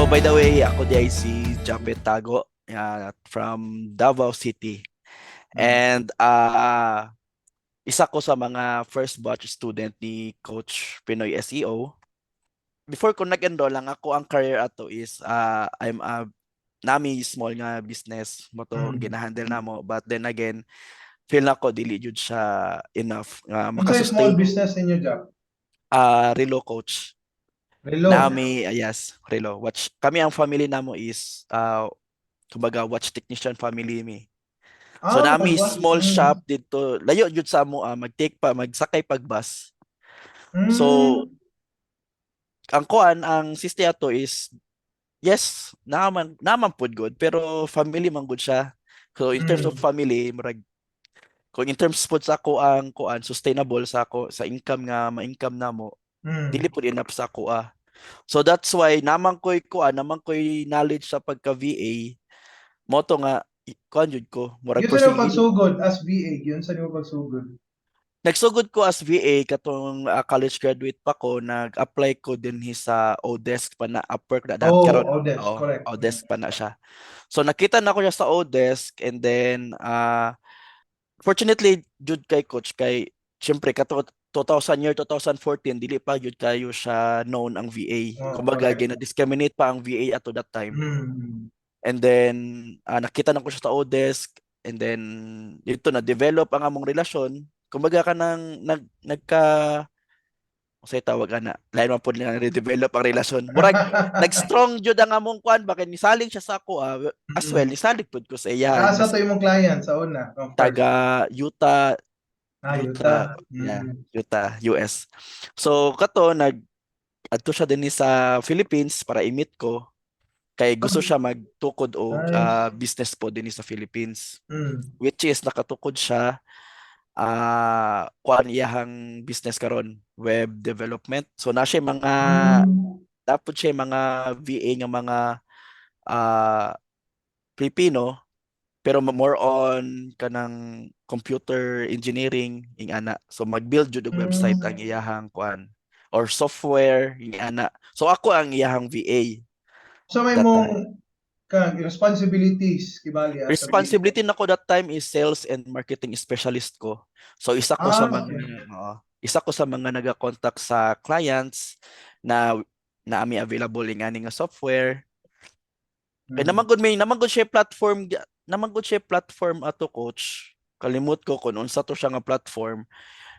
By the way, ako diay si Japet Tago from Davao City. And isa ko sa mga first batch student ni Coach Pinoy SEO. Before ko nag-enroll lang, ako ang career ato is I'm a nami small nga business mao to gina-handle namo, but then again, feel nako dili jud siya enough nga Unsa small makasustain. Business ninyo, Jack? Relo, coach. Relo. Nami, yes, relo. Watch kami, ang family namo is kumbaga watch technician family mi. So nami ba? small shop dito, layo jud sa amo, mag-take pa, magsakay pag bus. So ang kuan, ang siste ato is yes, naman pud good, pero family man gud siya. So in terms of family, murag kung in terms pud sa ako ang kuan, sustainable sa ako sa income nga ma-income namo, dili pud enough sa ako ah. So that's why naman ko'y kuan, naman ko'y knowledge sa pagka VA mao to nga kuan jud ko, murag Yun sa nimo pursige. Pagsugod as VA, yun sa nimo pagsugod? Nagsugod ko as VA katong college graduate pa ko, nag-apply ko din hi sa Odesk pa na, Upwork na dat Oh, karon. Odesk, Oh, correct. Odesk pa na siya. So nakita na ko siya sa Odesk and then fortunately jud kay coach, kay syempre kato 2000, year 2014, dili pa jud kayo siya known ang VA. Kumbaga gina-discriminate pa ang VA ato that time. And then nakita na ko siya sa Odesk and then dito na develop ang among relasyon. Kumbaga kanang nagka unsay tawag ana, lain man pud nga develop ang relasyon. Murag nag-strong jud ang among kuan ba, kay nisalig siya sa ako as well, nisalig pud ko sa iya. Asa to imong client sa una? Oh, first. Taga Utah. Ah, Utah. Utah. Yeah. Utah, US. So kato nag adto siya dinhi sa Philippines para i-meet ko kay gusto siya magtukod og Nice. Business po dinhi sa Philippines, which is nakatukod siya, kuan iyahang business karon, web development. So na siya mga dapat siya mga VA nga mga Pilipino, pero more on kanang computer engineering ing ana. So mag-build jud og website ang iyahang kuan or software ing ana. So ako ang iyahang VA So may that time. Mong kang responsibilities kibali as a VA? Responsibility nako that time is sales and marketing specialist ko. So isa ko sa mga oo, isa ko sa mga naga-contact sa clients na na ami available ing ani nga software. Kay naman gud may naman gud siya platform, naman gud siya platform ato, coach. Kalimot ko kung unsa to siya nga platform.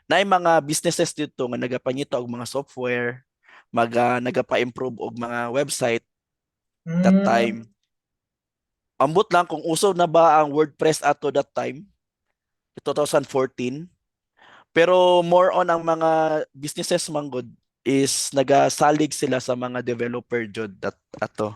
Naay mga businesses dito nga nagapangita og mga software, maga nagapa-improve og mga website that time. Ambot lang kung uso na ba ang WordPress ato that time, 2014. Pero more on ang mga businesses man gud is nagasalig sila sa mga developer jud that ato.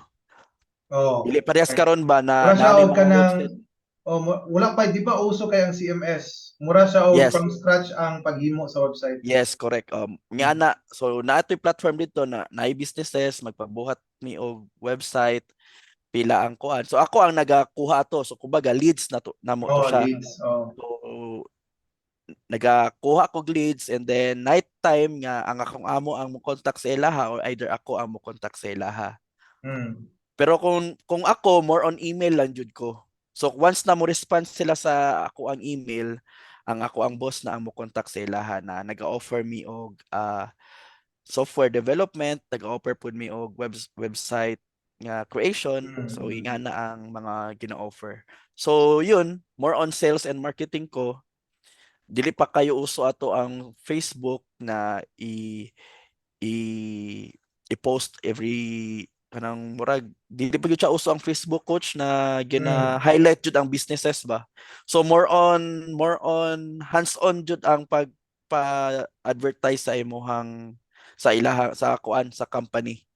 Dili parehas karon ba na Mura siya naani og mga kanang website. Oh, wala pa, di ba uso kay ang CMS? Mura siya og from scratch ang paghimo sa website. Yes, correct. Nga na, so naa to'y platform dito na naay businesses magpabuhat mi og website, pila ang kuan. So ako ang nagakuha ato. So kumbaga leads na to namo to Oh, siya. Leads. Oh. So nagakuha kog leads and then night time nga ang akong amo ang mo contact sa ilaha or either ako ang mo contact sa ilaha. Pero kung ako, more on email lang jud ko. So once na mo response sila sa ako ang email, ang ako ang boss na ang mo contact sa ilaha na naga-offer mi og software development, nag-offer pud mi og website nga creation. So nga na ang mga gina-offer. So yun, more on sales and marketing ko. Dili pa kayo uso ato ang Facebook na i i i-post every kanang murag dili pa gyud siya uso ang Facebook, coach, na gina highlight jud ang businesses ba. So more on hands-on jud ang pag pa-advertise sa imuhang sa ilaha sa kuan, sa company.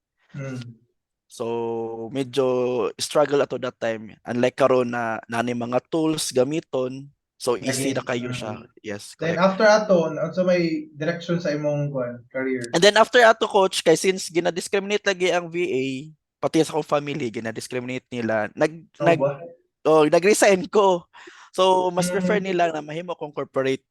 So medyo struggle ato that time. Unlike karon na nani mga tools gamiton, so easy na kayo siya. Yes, Then correct. After ato, unsa may direction sa imong kuan career? And then after ato, coach, kay since gina-discriminate lagi ang VA, pati sa akong family gina-discriminate nila. Nag Oh, nag ba? Oh, nag-resign ko. So mas prefer nila na mahimo kong corporate.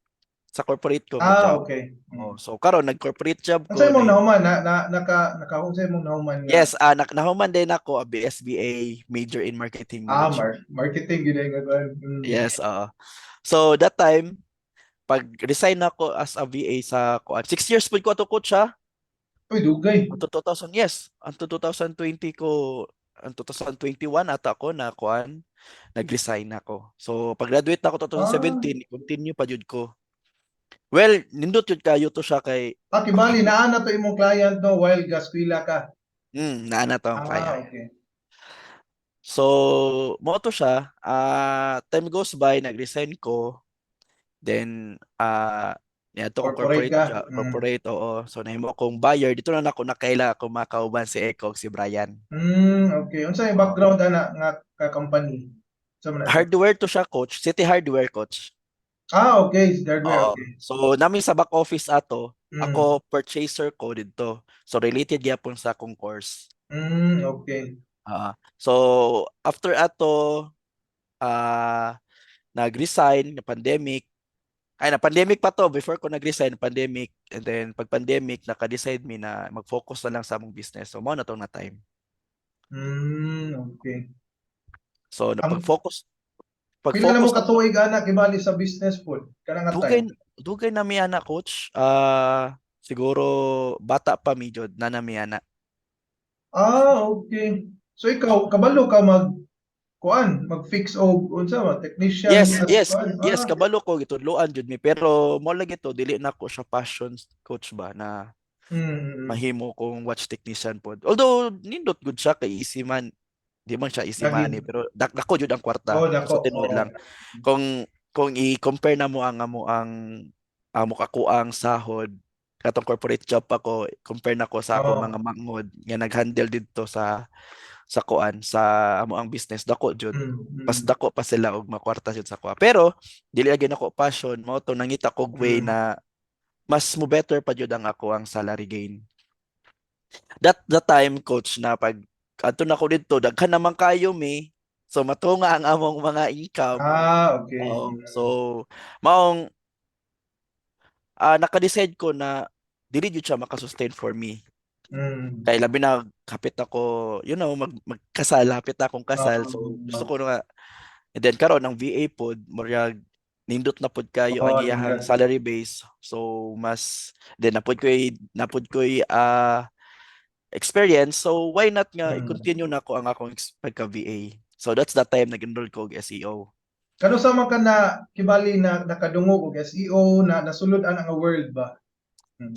Sa corporate ko nga Ah, job. okay. Oh, so karon nag-corporate job Unsa ko imong na nahuman na, na naka naka unsa imong nahuman nga? Yes, nahuman din ako a BSBA major in marketing management. Marketing gyud ay nga kuan. Yes, oo. So that time pag resign ako as a VA sa kuan. 6 years pud ko ato, coach, ha. Uy, dugay. Unto 2000, yes, unto 2020 ko, unto 2021 ata ako na kuan, nag-resign ako. So pag graduate na ako 2017, continue pa jud ko. Well, nindot jud kayo to siya kay Ah, kibali naa na to imong client no while gaskwela ka. Naa na to ang client. So, mao to siya. Time goes by, nag-resign ko. Then, niadto ko Corporate corporate ka? Job, corporate, oo. So, nahimo akong buyer. Dito na nako nakaila ako makauban si Eko ug si Brian. Okay. Unsa yung background ana nga ka company? Unsa man na siya? Hardware to siya, coach. City Hardware, coach. Ah, okay. Hardware, Oo. okay. So, namin sa back office ato, ako purchaser ko didto. So, related gyapon sa akong course. So, after ato, nag-resign, na pandemic. Ay, na pandemic pa to before ko nag-resign, pandemic. And then pag pandemic, naka-decide mi na mag-focus na lang sa among business. So, mao na tong na time. So, na pag-focus Pila na mo pag-focus na katuig ana kibali sa business pod? Kana nga Dugay time. Dugay na mi ana, coach. Siguro bata pa mi jud na na mi ana. Ah, okay. So ikaw kabalo ka mag kuan, mag-fix og unsa ba, technician Yes, as yes, kuan. yes, kabalo ko, gitudloan jud mi, pero mo lagi to dili na ko siya passion, coach, ba na mahimo kong watch technician pod. Although nindot gud siya kay easy man. Di man siya easy Lagi. money pero dako jud ang kwarta. Oh, dako. Sa tinuod lang. Kung i-compare na mo ang amo ang amo kakuang sahod katong corporate job ako, compare na ko sa akong mga manghod nga nag-handle didto sa kuan sa amo ang business, dako jud. Mas dako pa sila og makwarta jud sa kuha. Pero dili lagi nako passion mo to, nangita kog way na mas mo better pa jud ang ako ang salary gain. That the time, coach, na pag adto na ko didto, daghan naman kayo mi. So matunga ang among mga income. Oo. So maong naka-decide ko na dili jud siya makasustain for me. Kay labi na kapit ako, magkasal, hapit na akong kasal. So gusto ko na and then karon ang VA pod, murag nindot na pod kayo ang iyahang nindot. Salary base. So mas then napud ko'y experience. So why not nga i-continue na ko ang akong pagka VA. So that's the time nag-enroll ko og SEO. Kano man ka na kibali na nakadungog og SEO na nasulod ang nga world ba?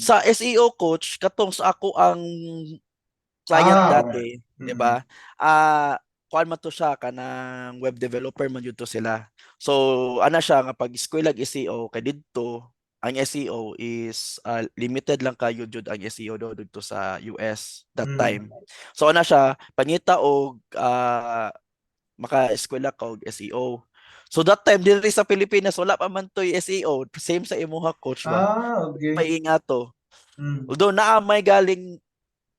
Sa SEO, coach, katong sa ako ang client dati, di ba? Kuan man to siya kanang web developer man jud to sila. So ana siya nga pag eskwela SEO kay didto ang SEO is limited lang kayo jud ang SEO do didto sa US that time. So ana siya pangita og maka-eskwela ka og SEO. So that time diri sa Pilipinas wala pa man to'y SEO, same sa imuha, coach, ba. Painga to. Although naa may galing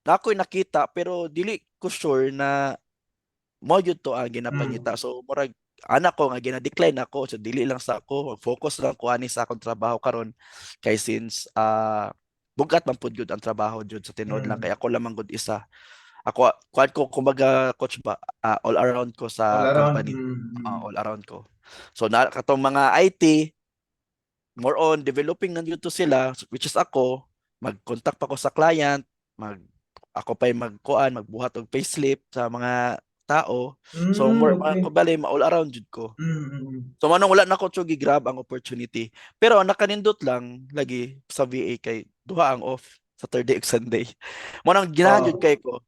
na ako'y nakita pero dili ko sure na mo jud to ang ginapangita. So murag ana ko nga gina-decline ako, so dili lang sa ako, focus lang ko ani sa akong trabaho karon kay since bugat man pud gud ang trabaho jud sa tinuod lang kay ako lamang gud isa. Ako kuan ko kumbaga, coach, ba, all around ko sa All around. Company. All around ko. So na katong mga IT more on developing nandito sila, which is ako mag-contact pa ko sa client, mag ako pa'y magkuan, magbuhat og payslip sa mga tao. So more bale ma all around jud ko. So manong wala na ko tsugi grab ang opportunity. Pero ang nakanindot lang lagi sa VA kay duha ang off, Saturday ug Sunday. Mo nang ginahan jud kay ko.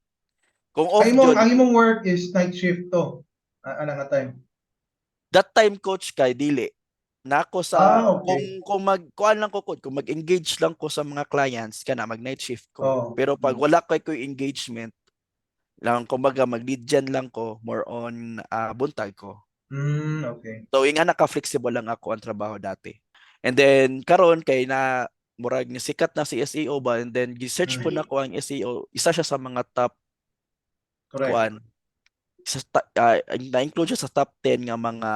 Kung off Ang imong jud ang imong work is night shift to. Ana nga time. That time, coach, kay dili na ako sa kung mag kuan lang ko, coach, kung mag-engage lang ko sa mga clients kana mag night shift ko. Pero pag wala kay ko engagement lang, kumbaga mag lead gen lang ko, more on buntag ko. So inga naka-flexible lang ako ang trabaho dati. And then karon kay na murag ni sikat na si SEO ba, and then gi-search po nako ang SEO, isa siya sa mga top kuan sa na-include siya sa top 10 nga mga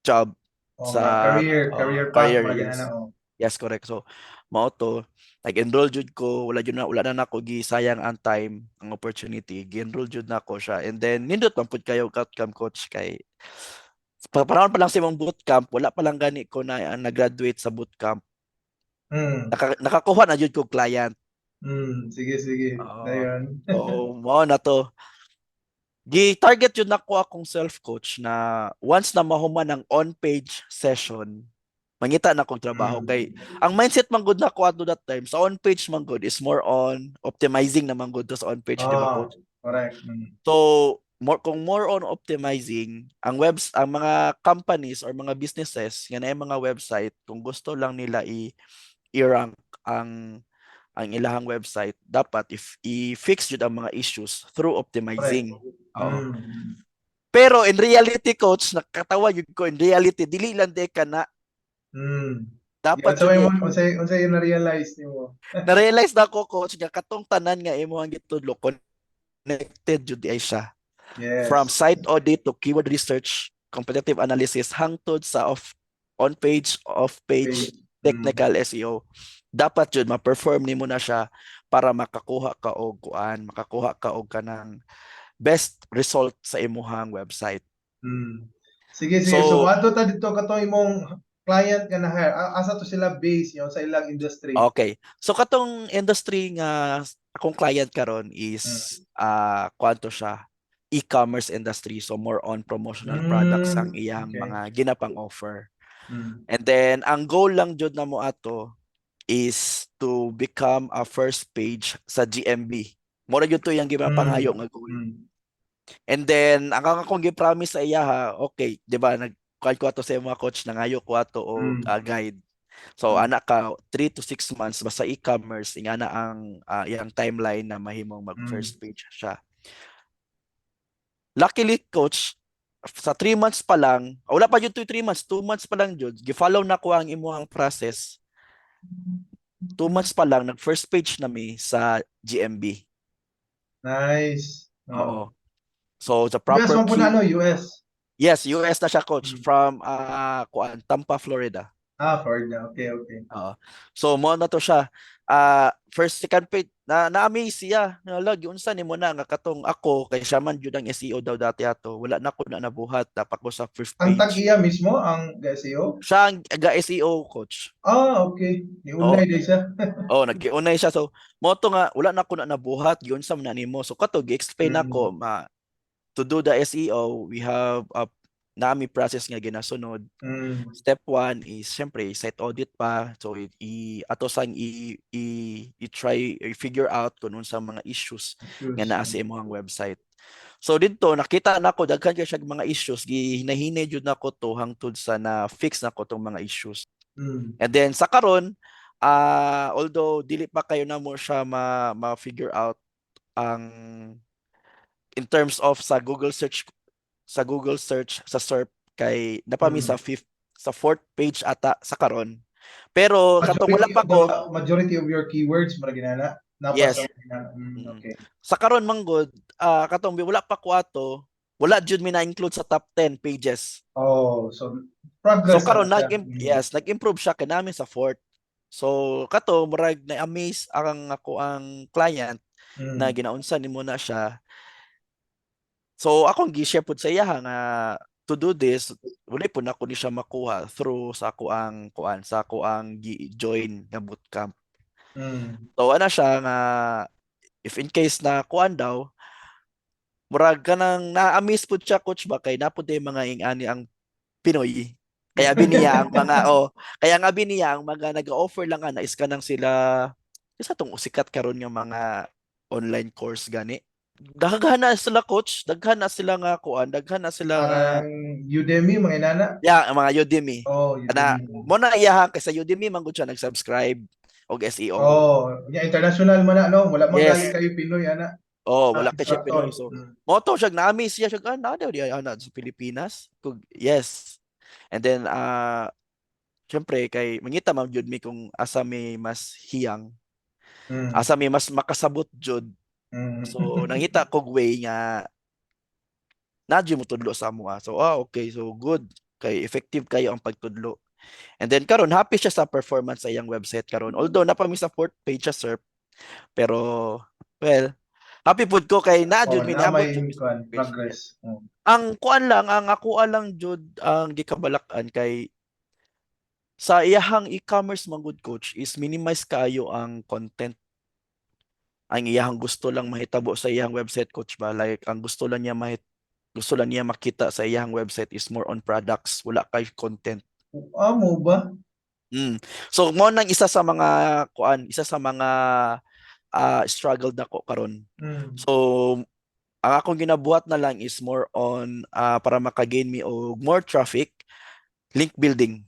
job. Oh, sa career, oh, career path, career, mga yes. na, oh. Yes, correct. So, mao to, nag-enroll jud ko, wala na nako gisayang ang time, ang opportunity. Gi-enroll jud nako siya. And then nindot man pud kayo outcome, coach, kay panahon pa lang sa imong bootcamp, wala pa lang gani ko na nag-graduate sa bootcamp. Nakakuha na jud ko client. Sige, sige. Oo. Dayon. Oo, mao na to. Gi-target jud nako akong self-coach na once na mahuman ang on-page session, mangita na kog trabaho kay ang mindset man gud nako at that time sa on-page man gud is more on optimizing naman gud to sa on-page, di ba, coach? Correct. So, more kung more on optimizing, ang mga companies or mga businesses nga naay mga website, kung gusto lang nila i-rank ang ilahang website, dapat if i-fix jud ang mga issues through optimizing. Oo. Pero in reality, coach, nakatawa jud ko, in reality dili lang de ka na dapat Yeah, so jud mo unsay na-realize nimo? Na-realize na ko, coach, nga katong tanan nga imong gitudlo connected jud ay siya. From site audit to keyword research, competitive analysis, hangtod sa off on page, off page, Page. Technical SEO. Dapat jud ma-perform nimo na siya para makakuha ka og kuan, makakuha ka og kanang best result sa imuhang website. Sige, sige. So, So, adto ta dito katong imong client nga na-hire. Asa to sila base yung sa ilang industry? Okay. So katong industry nga akong client karon is kuan to siya, e-commerce industry, so more on promotional products ang iyang mga ginapang offer. And then ang goal lang jud namo ato is to become a first page sa GMB. Mura jud to iyang gipapangayo nga goal. And then ang akong gi-promise sa iya ha, okay, di ba nag kuan ko ato sa mga coach, nangayo ko ato og guide. So ana ka 3 to 6 months basta e-commerce ingana ang iyang timeline na mahimong mag first page siya. Luckily, coach, sa 3 months pa lang, wala pa jud to 3 months, 2 months pa lang jud, gi-follow na ko ang imuhang process. 2 months pa lang nag first page na mi sa GMB. Nice. Oo. Oo. So the US proper man po na key ano, US. Yes, US na siya, coach, from kuan, Tampa, Florida. Ah, Florida. Okay. Oo. So mo na to siya. First, second page na na-amaze siya. Nga giunsa nimo na nga katong ako kay siya man jud ang SEO daw dati ato. Wala na ko na nabuhat dapat ko sa first Ang page. tag-iya mismo ang SEO? Siya ang ga SEO, coach. Ah, okay. Oo. Niunay day siya. Oh, naggiunay siya. So mo to nga wala na ko na nabuhat, giunsa man na nimo. So kato gi-explain nako ma to do the SEO, we have a nami process nga ginasunod. Step 1 is syempre site audit pa. So i ato sang i try i-figure out kung unsa mga issues nga Issues. Naa sa imong website. So didto nakita nako daghan kay siya mga issues, gihinahinay jud nako to hangtod sa na fix nako tong mga issues. And then sa karon, although dili pa kayo na mo siya ma, ma-figure out ang in terms of sa Google search sa SERP kay napami sa fifth, sa fourth page ata sa karon. Pero katong wala Majority pa of ko the majority of your keywords mura ginana. Napa Yes. sa ginana. Okay. Sa karon man gud, katong wala pa ko ato, wala jud mi na-include sa top 10 pages. Oh, so So progress karon naman siya. nag yes, nag-improve siya kay namin sa fourth. So kato murag na-amaze ang ako ang client na ginaunsa nimo na siya. So akong gi-share pud sa iya nga to do this, wala pud nako ni siya makuha through sa ako ang kuan, sa ako ang gi-join nga bootcamp. So ana siya nga if in case na kuan daw, murag kanang na-amaze pud siya, coach, ba kay naa pud day mga ing-ani ang Pinoy. Kaya biniya ang mga oh, kaya nga biniya ang mga nag-offer lang ana is kanang sila isa tong sikat karon nga mga online course gani. Daghan na sila, coach, daghan na sila nga kuan, daghan na sila nga Parang Udemy, mga inana. Yeah, ang mga Udemy. Oh, Ana Udemy. mo na iyaha kay sa Udemy man gud siya nag-subscribe og SEO. Oh, nya international man na no, wala man Yes. gali kayo Pinoy ana. Oh, Ah, wala kay siya instructor. Pinoy. So mo to siya na-amaze siya siya, ah, naa daw diay ana sa Pilipinas. Kug yes. And then syempre kay mangita man jud mi kung asa mi mas hiyang, asa mi mas makasabot jud. So nangita kog way nga naa jud motudlo sa amoa. So okay, so good. Kay effective kayo ang pagtudlo. And then karon happy siya sa performance sa iyang website karon. Although naa pa mi sa fourth page sa SERP, pero well, happy pud ko kay naa Oh, jud mi na niabot may jud mi sa kuan page. Progress. Oh. Ang kuan lang, ang ako lang jud ang gikabalak-an kay sa iyahang e-commerce man gud, coach, is minimize kaayo ang content. Ang iyahang gusto lang mahitabo sa iyang website, coach, ba, like ang gusto lang niya makita sa iyahang website is more on products, wala kay content. Ah, mao ba? So mao nang isa sa mga kuan, isa sa mga struggle nako karon. So ang akong ginabuhat na lang is more on para maka-gain mi og more traffic, link building.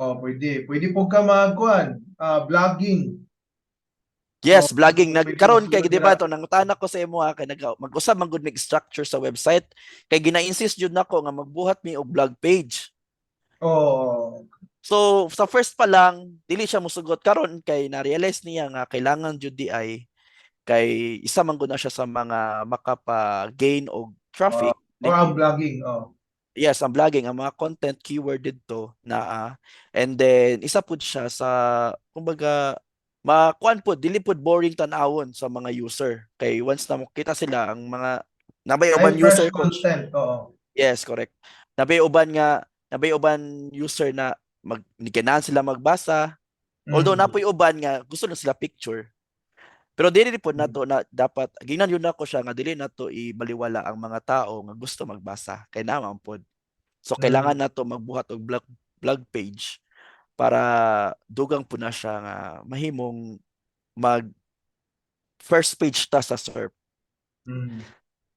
Oh, pwede. Pwede po ka magkuan, blogging. Yes, Oh, blogging nag pwede karon kay masulod di ba dira. To nangutana ko sa imo ha, kay nag mag-usab man gud mig structure sa website kay gina-insist jud nako nga magbuhat mi og blog page. Oh. So sa first pa lang dili siya musugot. Karon kay na-realize niya nga kailangan jud di ay kay isa man gud na siya sa mga makapa-gain og traffic. Or ang blogging, oh. Yes, ang blogging, ang mga content keyword didto naa. And then isa pud siya sa kumbaga makuan pud, dili pud boring tan-awon sa mga user kay once na makita sila ang mga nabay uban Ay, fresh user, coach. Content, oo. Yes, correct. Nabay uban nga, nabay uban user na mag ganahan sila magbasa. Although napoy uban nga gusto na sila picture. Pero dili pod nato na dapat ginan yun nako siya nga dili nato ibaliwala ang mga tao nga gusto magbasa kay naman pod. So kailangan nato magbuhat og blog page para dugang po na siya nga mahimong mag first page ta sa SERP.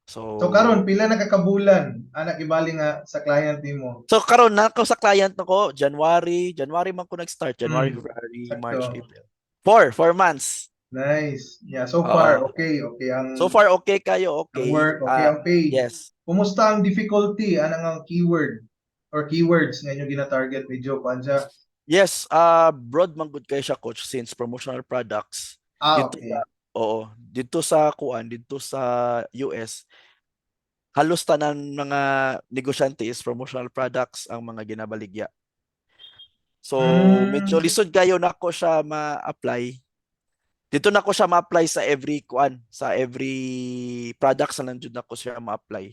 So, So karon pila na ka kabulan anak ibali nga sa client nimo? So karon na ako sa client nako January, January man ko nag-start, January, February, Sakto. March, April. 4 months. Nice. Yeah, so far Oo. okay ang So far okay kayo, okay. Ang work, okay Ah, ang pay. Yes. Kumusta ang difficulty anang ang keyword or keywords nga inyong gina-target, medyo kuan siya? Yes, broad man gud kay siya, coach, since promotional products. Dito sa, oo, dito sa kuan, dito sa US, halos tanan mga negosyante is promotional products ang mga ginabaligya. So, medyo lisod kayo nako siya ma-apply. Dito nako siya ma-apply sa every kuan, sa every products na lang jud nako siya ma-apply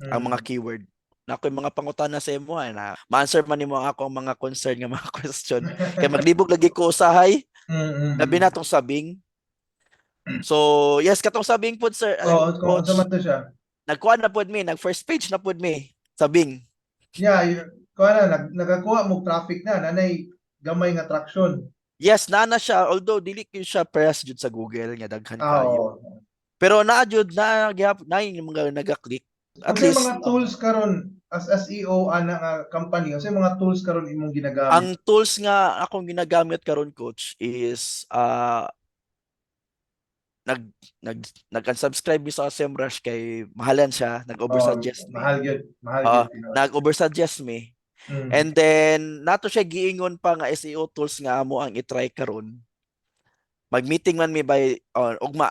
ang mga keyword. Nako yung mga pangutana sa imo ha, na ma-answer man nimo ang akong mga concern nga mga question. Kay maglibog lagi ko usahay, labi na tong sa Bing. So, yes, katong sa Bing pod, sir, Oo, kung coach, unsa man to siya. Nagkuan na pod mi, nag first page na pod mi sa Bing. Yeah, kuan na nagakuha mo traffic na nanay gamay nga traction. Yes, naa na siya, although dili gyud siya press jud sa Google nga daghan kayo. Pero naa jud na gihap na yung mga naga-click. At Unsay least mga tools karon as SEO ana nga company, unsay mga tools karon imong ginagamit? Ang tools nga akong ginagamit karon, coach, is nag nag nag-unsubscribe mi sa SEMrush kay mahalan siya, nag-oversuggest Oh, mi. mahal gyud, mahal Oo, gyud tinuod. Nag-oversuggest mi. And then nato siya giingon pa nga SEO tools nga amo ang i-try karon. Mag-meeting man mi by ugma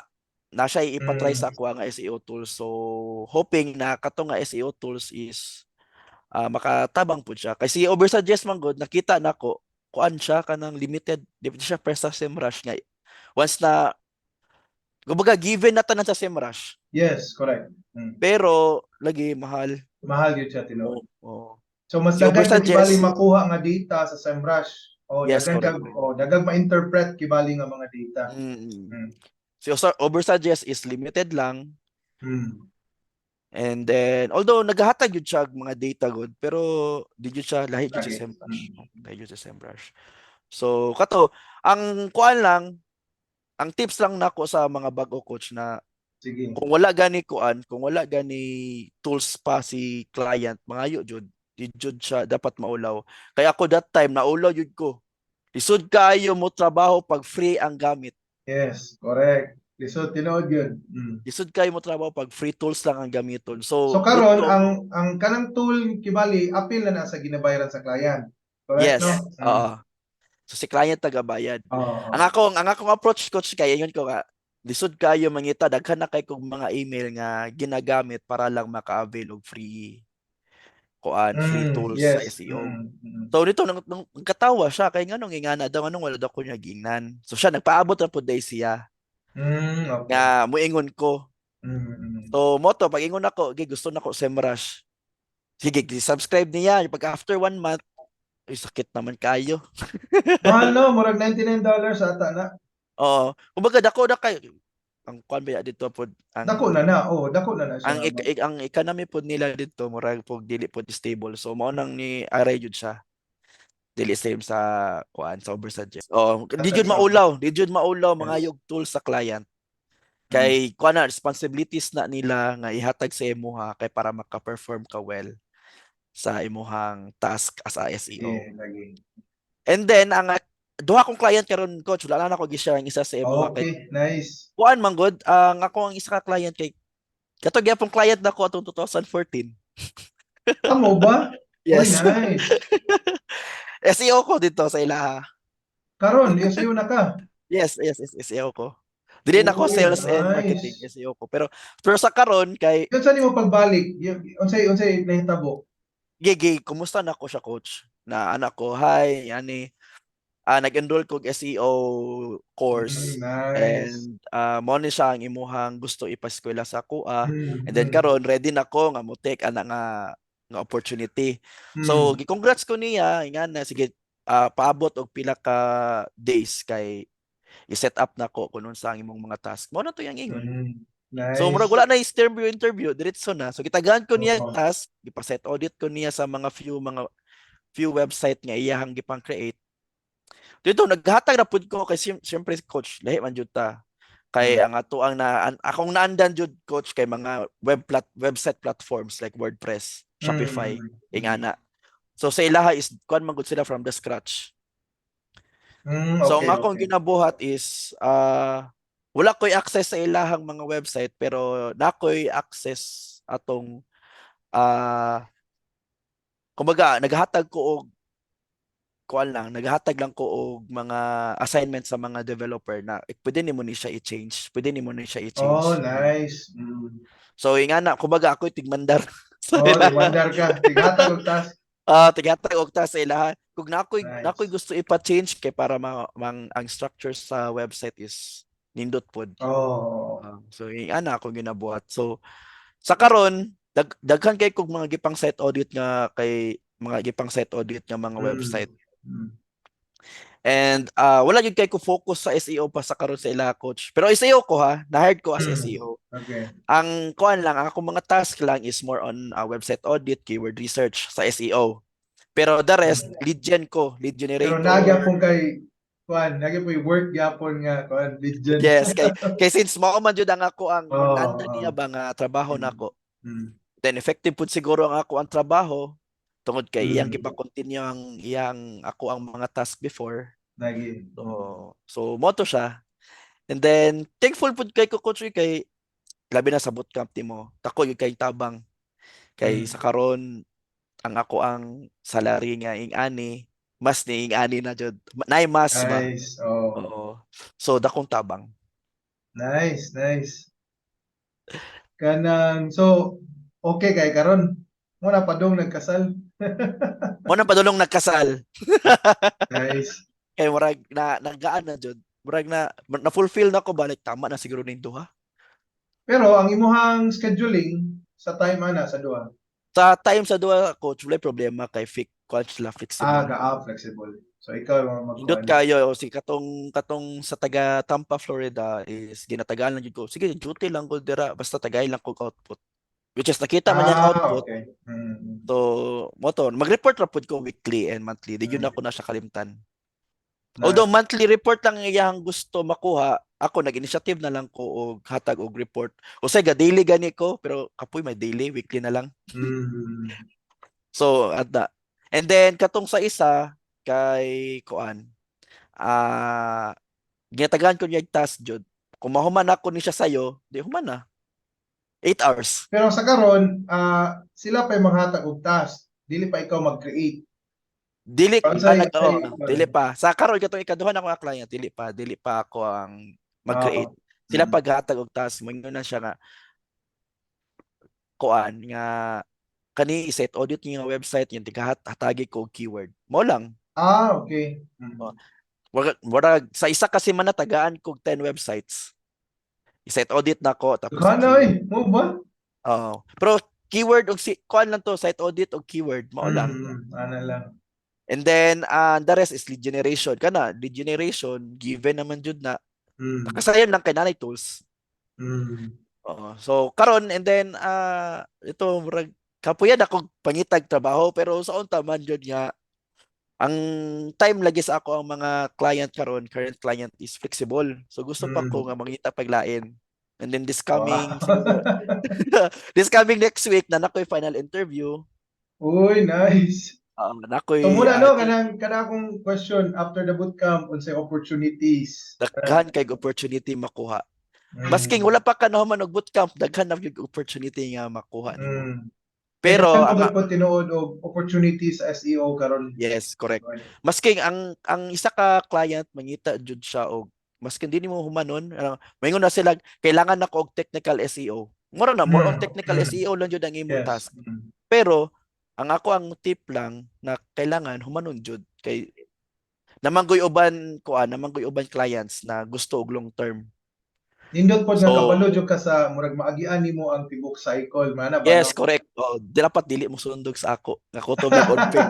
na siya ipatry sa ako nga SEO tools. So hoping na kato nga SEO tools is makatabang pud siya. Kasi oversuggest man gud, nakita nako kuan siya kanang limited, di pa siya press sa SEMrush nga once na kumbaga given na tanan sa SEMrush. Yes, correct. Pero lagi mahal. Mahal gyud siya tinuod. Oo. So mas Si daghan ka oversuggest- kibali makuha nga data sa SEMrush. O Yes, daghan correct. kag o daghang ma-interpret kibali nga mga data. Si oversuggest is limited lang. And then although naghahatag yun siya og mga data good, pero di jud siya lahi jud sa Lagi. SEMrush. Lahi jud sa SEMrush. So kato ang kuan lang, ang tips lang nako sa mga bag-o, coach, na Sige. kung wala gani kuan, kung wala gani tools pa si client, mangayo jud, di jud siya dapat maulaw. Kaya ako that time naulaw jud ko. Lisod kaayo mo trabaho pag free ang gamit. Yes, correct. Lisod tinuod yun. Lisod kaayo mo trabaho pag free tools lang ang gamiton. So, So karon dito- ang kanang tool kibali apil na na sa ginabayaran sa client. Correct, Yes. no? Oo. So si client tagabayad. Oo. Ang akong approach, coach, kay ingon ko nga lisod kayo mangita, daghan na kay kog mga email nga ginagamit para lang maka-avail og free Kuan, free tools sa SEO. So dito nang katawa siya kay nganong ingana daw, nganong wala daw ko niya giingnan. So siya nagpaabot ra pud day siya nga muingon ko. So mo to pag ingon ako, "Okay, gusto nako SEMrush." Sige, subscribe niya. Pag after one month, ay, sakit naman kayo. Mahal no, murag $99 ata na. Oo. Kumbaga dako na kay ang kuan ba dito pod ang Dako na na, oh, dako na na siya. Ang economy pod nila dito murag pog dili pod stable. So mao nang ni aray jud siya. Dili same sa kuan sa Ubersuggest. Oh, di jud maulaw, di jud maulaw mga yung tools sa client. Kay kuan na, responsibilities na nila nga ihatag sa imuha kay para maka-perform ka well sa imuhang task as a SEO. Yeah, lagi. And then ang duha kong client karon, coach, wala na ako gi-share ang isa sa imuha kay Okay, nice. Kuan man gud, ang ako ang isa ka client kay kato gyapon client nako atong 2014. Amo ba? Yes. Oy, nice. SEO ko dito sa ilaha. Karon, SEO na ka. Yes, SEO ko. Dili na ako Oh, sales and nice. marketing, SEO ko. Pero sa karon kay Yun sa nimo pagbalik, unsay nahitabo? Gigi, kumusta na ko siya, coach? Na anak ko, "Hi, ani nag-enroll kog SEO course Nice. and mo ni siya ang imuhang gusto ipaskwela sa akoa. And then karon ready na ko nga mo take ana nga opportunity." So gi-congrats ko niya, nga na sige, paabot og pila ka days kay i-set up na ko kung unsa ang imong mga task. Mo na to yang ingon. Nice. So murag wala na interview interview, diretso na. So gitagaan ko niya task, gipa-site audit ko niya sa mga few website nga iyahang gipang create. Dito naghatag na pud ko kay siyempre, coach, lahi man jud ta. Kay ang ato ang na an, akong naandan jud, coach, kay mga website platforms like WordPress, Shopify, ingana. So sa ilaha is kuan man gud sila from the scratch. So ang akong ginabuhat is wala ko'y access sa ilahang mga website pero nakoy access atong kumbaga naghatag ko og kuan lang, naghatag lang ko og mga assignment sa mga developer na eh, pwede nimo ni siya i-change, pwede nimo ni siya i-change. Oh, nice. So ingana, kumbaga ako'y tigmandar sa Oh, ila. tigmandar ka. Tighatag og task. Tighatag og task sa ilaha. Kung Nice. Nakoy gusto ipa-change kay para mang ang structure sa website is nindot pod. So ingana akong ginabuhat. So sa karon daghan kay kog mga gipang site audit nga kay mga gipang site audit nga mga website. And wala gyud kay ko focus sa SEO pa sa karon sa ila, coach. Pero SEO ko ha, na-hired ko as SEO. Ang kuan lang, ang akong mga task lang is more on website audit, keyword research sa SEO. Pero the rest, lead gen ko, lead Pero generator. nagyapon kay kuan, nagyapon work gyapon nga kuan lead gen. Yes, kay since mao man jud ang ako ang anda niya ba nga trabaho nako. Then effective pud siguro ang ako ang trabaho tungod kay iyang gipa-continue ang iyang ako ang mga task before. Lagi. So mo to siya. And then thankful pud kay ko, coach, kay labi na sa bootcamp nimo. Dako gyud kay tabang. Kay sa karon ang ako ang salary nga ing-ani mas ni ing-ani na jud. Naay mas ba? Nice. Oh. Oo. So dakong tabang. Nice, nice. Kanang so okay kay karon. Mo na padung nagkasal. Mo na padulong nagkasal. Nice. Kay murag na nagaan na jud. Murag na na fulfill na ko balik, tama na siguro ning duha. Pero ang imuhang scheduling sa time ana sa duha. Sa time sa duha, coach, wala problema kay fix kuan sila, flexible. Ah, ka ah, flexible. So ikaw ang mag Indot kayo o si katong sa taga Tampa, Florida is ginatagaan lang jud ko. Sige, duty lang ko dira basta tagay lang ko output. Which is nakita man niyang output. So, mo to, mag-report ra pud ko weekly and monthly. Di jud ako na siya kalimtan. Nice. Although monthly report lang ang iyahang gusto makuha, ako nag-initiative na lang ko og hatag og report. Usay ga daily gani ko, pero kapoy may daily, weekly na lang. So, at that. And then katong sa isa kay kuan, ginatagaan ko niya yung task jud. Kung mahuman ako ni siya sayo, di human na. 8 hours. Pero sa karon, sila pa yung manghatag og task. Dili pa ikaw mag-create. Dili Unsay oo, unsay dili pa. Sa karon katong ikaduha na ko nga client, dili pa ako ang mag-create. Sila paghatag og task, moingon na siya nga kuan nga Kani i-site audit niyo nga website yung tigahat hatagi ko og keyword. Mao lang. Ah, okay. Oh. Murag sa isa kasi man natagaan kog 10 websites. I-site audit na ko tapos Daghan keyword. Oy, mao ba? Oo. Pero keyword og si kuan lang to, site audit og keyword mao lang. Ana lang. And then the rest is lead generation. Kana lead generation given naman jud na. Nakasayon lang kay nanay tools. Oo. So karon, and then ito, murag kapuyan ako pangitag trabaho, pero sa unta man jud nga ang time lagi sa ako ang mga client karon, current client is flexible. So gusto pa ko nga mangita paglain. And then this coming siguro, this coming next week na nakoy final interview. Uy, nice. Nakoy So muna no, kanang kana akong question after the bootcamp, unsay opportunities? Daghan kay opportunity makuha. Masking wala pa ka nahuman og bootcamp, daghan na gyud opportunity nga makuha nimo. Pero Daghan ang pa po tinuod og opportunities sa SEO karon. Yes, correct. Masking ang isa ka client mangita jud siya og masking di nimo humanon, ano, maingon na sila, "Kailangan nako og technical SEO." Mura na, more on technical SEO lang jud ang imong task. Pero ang ako ang tip lang na kailangan humanon jud kay namanggoy uban kuan, namanggoy uban clients na gusto og long term. Nindot pod nga So kabalo jud ka sa murag maagian nimo ang tibok cycle mana ba, Yes, no? correct. Oh, di dapat dili mo sundog sa ako. Nga kutob lang on pay.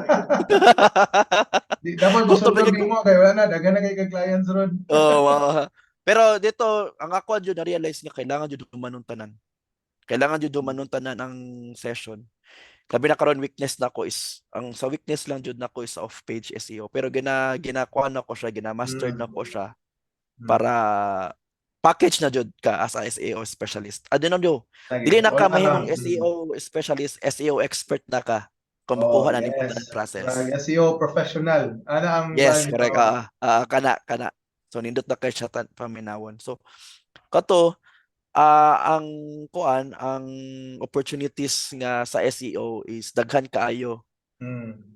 Di dapat Kutob mosundog lagi ko. nimo kay wala na, daghan na kay ka clients ron. Oh, wow. Pero dito ang ako jud na realize nga kailangan jud humanon tanan. Kailangan jud humanon tanan ang session. Labi na karon, weakness nako is ang sa weakness lang jud nako is sa off page SEO. Pero ginakuha nako siya, gina-master nako siya para package na jud ka as a SEO specialist. I don't know. Lagi. Dili na ka All mahimong around. SEO specialist, SEO expert na ka kung Oh, makuha na nimo yes. tanan process. Murag SEO professional. Ana ang Yes, kuan, correct. oo. Kana kana. So nindot na kay siya paminawon. So kato ang kuan, ang opportunities nga sa SEO is daghan kaayo.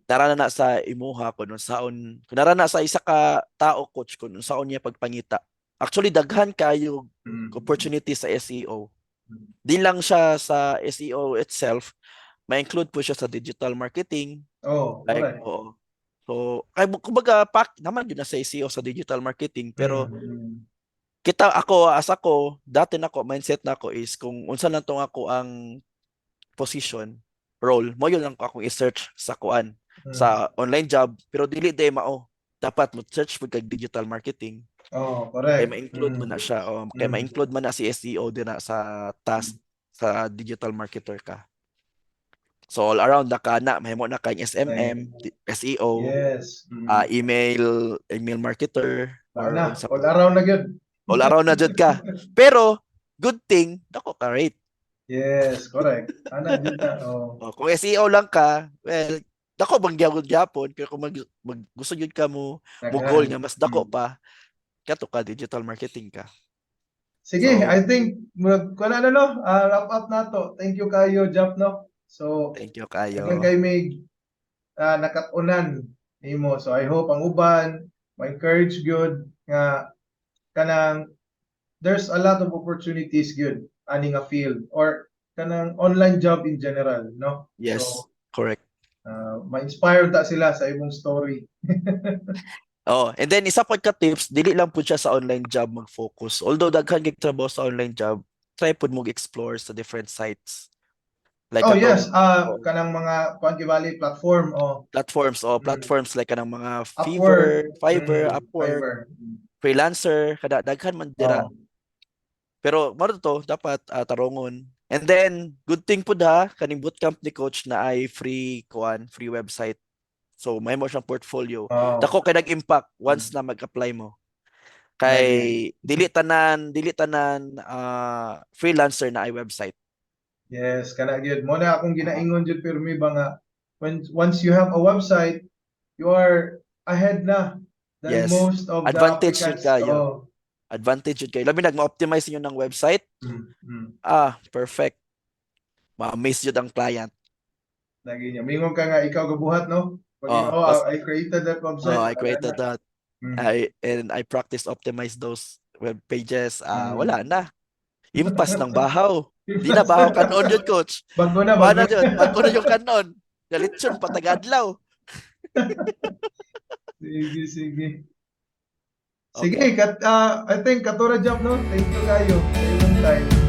Nara na sa imuha kung unsaon, nara na sa isa ka tao, coach, kung unsaon niya pagpangita. Actually, daghan kaayo opportunity sa SEO. Di lang siya sa SEO itself, ma-include po siya sa digital marketing. Oh, Like, correct. oo. So, kay kumbaga pak naman yun na sa SEO sa digital marketing, pero kita ako, as ako dati nako mindset nako is kung unsa lang tong ako ang position, role mo, yun lang ko akong i-search sa kuan, sa online job, pero dili day mao. Dapat mo search pud kag digital marketing Oh, kay correct. ma-include mo na siya o kay ma-include man na si SEO din na sa task sa digital marketer ka. So all around na ka na, mahimo na kang SMM, SEO, email marketer or Wala na, unsa all pa. Around na gyud. All around na jud ka. Pero good thing dako ka rate. Yes, correct. Ana jud na. Oh. Oh, kung SEO lang ka, well, dako bang gyapon gyapon, pero kung mag gusto jud ka mo goal Daghan. nga mas dako pa, kato ka digital marketing ka. Sige, So, I think murag kuan na, no, wrap up na to. Thank you kayo, Jap, no. So, Thank you kayo. Daghan kay may nakat-unan nimo. So I hope ang uban ma-encourage gyud nga kanang there's a lot of opportunities gyud ani nga field or kanang online job in general, no? Yes, So correct. Ma-inspire ta sila sa imong story. Oh, and then isa pod ka tips, dili lang pud siya sa online job mag-focus. Although daghan kay trabaho sa online job, try pud mo explore sa different sites. Like Oh katong yes, oo, kanang mga kuan kibali platform, oh. Platforms o platforms like kanang mga Upwork, Fiverr, Fiverr, Upwork, Fiverr. Freelancer, kada daghan man dira. Pero mao to dapat tarongon. And then good thing pud ha, kaning bootcamp ni coach na ay free kuan, free website. So may mo siyang portfolio. Dako kay nag-impact once na mag-apply mo. Kay dili tanan freelancer na ay website. Yes, kana gyud. Mo na akong ginaingon jud pirmi ba nga when once you have a website, you are ahead na than most of the Advantage jud applicants. kayo. Oh. Advantage jud kayo. Labi nag ma-optimize ninyo ng website. Ah, perfect. Ma-amaze jud ang client. Lagi niya. Mingon ka nga ikaw gabuhat, no? Pag, Oh, oh, I created that website. Oh, I created Wala na. that. I and I practice optimize those web pages. Ah, wala na. Impas ng bahaw. Di na bahaw kanon yun, coach. Bago na, Wala bago. Yun. Bago na yung kanon. Galitson patagadlaw. Sige, sige. Sige, Okay. I think kato ra jump, no? Thank you kayo sa imong time.